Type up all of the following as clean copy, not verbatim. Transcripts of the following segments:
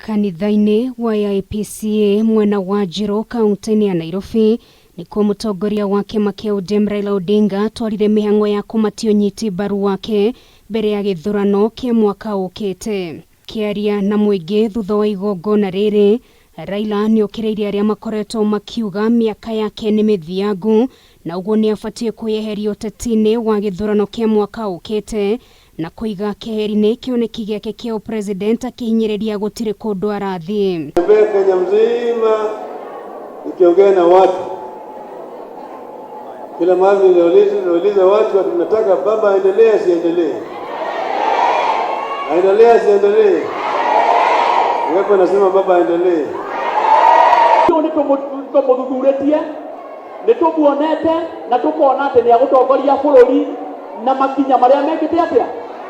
Kanitha-inĩ wa AIPCA mwena wa Njĩrũ kaunti-inĩ ya Nairobi nĩkuo mũtongoria wa kĩama kĩa ODM Raila Odinga atwarire mĩhang'o ya kũmatia ũnyiti mbaru wake mbere ya gĩthurano kĩa mwaka ũkĩte. Akĩaria na mũingĩ thutha wa igongona rĩrĩ, Raila nĩokĩrĩirie arĩa makoretwo makiuga mĩaka yake nĩ mĩthiangu na ũguo nĩabatiĩ kwĩyeheria ũteti-inĩ wa gĩthurano kĩa mwaka ũkĩte na kũiga keheri-inĩ kĩoneki gĩake kĩa ũpresident akĩhinyĩrĩria gũtirĩ kũndũ arathiĩ. Tembea Kenya mzima nikiongea na watu kila mahali, niliuliza watu ati mnataka baba aendelee asiendelee, aendelee asiendelee? Ngapi wanasema baba aendelee? Nĩ tũmũthuthurĩtie, nĩ tũmuonete na tũkona atĩ nĩ agũtongoria bũrũri na makinya marĩa mekĩte atĩa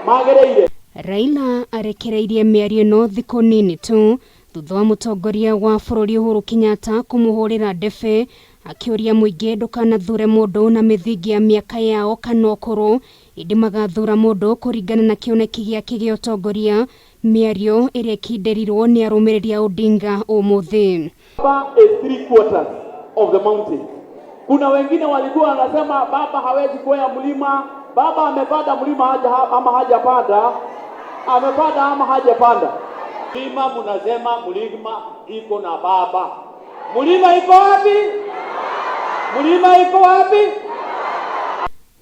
magĩrĩire. Raila arekereirie mĩario ĩno thikũ nini tu thutha wa mũtongoria wa bũrũri Uhuru Kenyatta kũmũhũrĩra ndebe akĩũria mũingĩ ndũkanathure mũndũ na mĩthingi ya mĩaka yao kana ũkũrũ, ĩndĩ magathura mũndũ kũringana na kĩoneki gĩake gĩa ũtongoria, mĩario ĩrĩa ĩkindĩrirwo nĩ arũmĩrĩri a Odinga ũmũthĩ. Baba is three quarters of the mountain. Kuna wengine walikuwa wanasema baba hawezi kwea mlima. Baba amepanda mlima haja, ama hajapanda? Amepanda ama hajapanda? Mlima mnasema mlima iko na baba. Mlima iko wapi? Mlima iko wapi?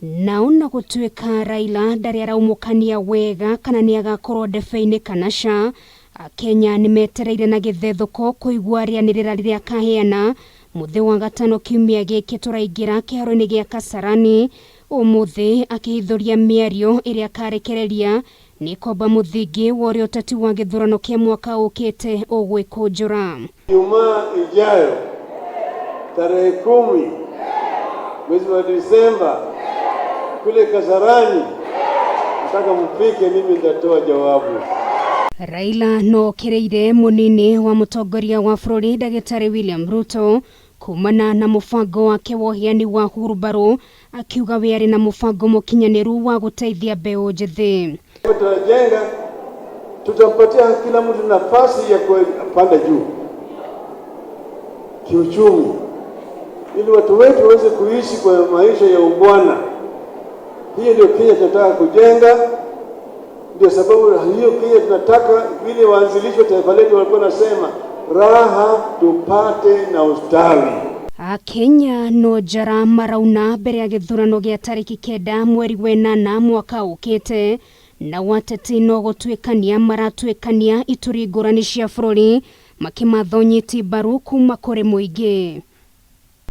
Nao na gũtuĩka Raila ndarĩ araumũkania wega kana nĩ agakorwo ndebe-inĩ kana ca, Akenya nĩ metereire na gĩthethũko kũigua rĩanĩrĩra rĩrĩa akaheana mũthĩ wa gatano kiumia gĩkĩ tũraingĩra kĩharo-inĩ gĩa Kasarani ũmũthĩ akĩhithũria mĩario ĩrĩa akarekereria nĩ kwamba mũthingi wa ũrĩa ũteti wa gĩthurano kĩa mwaka ũkĩte ũgwĩkũnjũra. Ijumaa ijayo tarehe 10 mwezi wa Disemba kule Kasarani, nataka mfike, mimi nitatoa jawabu. Raila no okĩrĩire mũnini wa mũtongoria wa bũrũri ndagĩtarĩ William Ruto kumana na mũbango wake wa ũheani wa hurumbarũ, akiuga we arĩ na mũbango mũkinyanĩru wa gũteithia mbeũ njĩthĩ. Tutajenga, tutampatia kila mtu nafasi ya kupanda juu kiuchumi, ili watu wetu waweze kuishi kwa maisha ya ungwana. Hiyo ndio Kenya tunataka kujenga. Ndio sababu hiyo Kenya tunataka, vile waanzilishi wa taifa letu walikuwa nasema raha tupate na ustawi. Akenya no njara marauna mbere ya gĩthurano gĩa tarĩki 9 mweri wenana mwaka ũkĩte, na wateti no gũtuĩkania maratuĩkania ituri ngũrani cia bũrũri makĩmatha ũnyiti mbaru kuma kũrĩ mũingĩ.